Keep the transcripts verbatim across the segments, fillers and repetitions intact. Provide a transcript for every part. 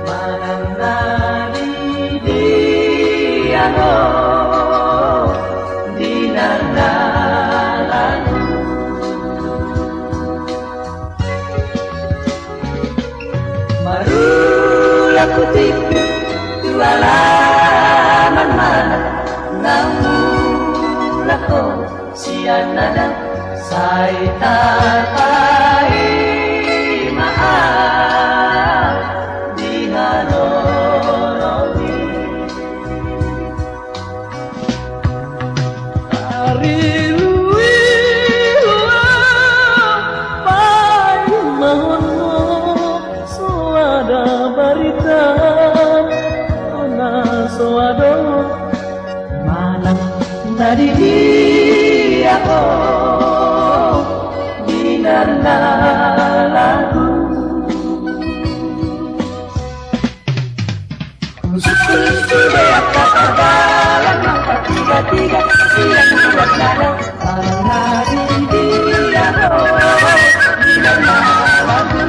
Manang na di dia do di na lalu. Marula putihku tu alaman manang na mulak ho sian na dang sai tarpaima au di haroromi. Ari luilu paimahonmu, so ada barita na so adong manang na di dia ho di na lalu. Susul sude angka pardalan nang partiga-tiga sian bulan dada. Manang na di dia ho di na lalu.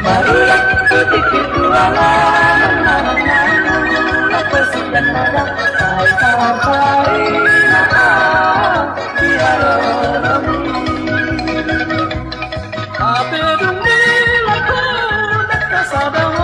Marula putihku tu alaman manang na mulak ho sian na dang sai tarpaima au di haroromi. Hape dung di laho na sada ho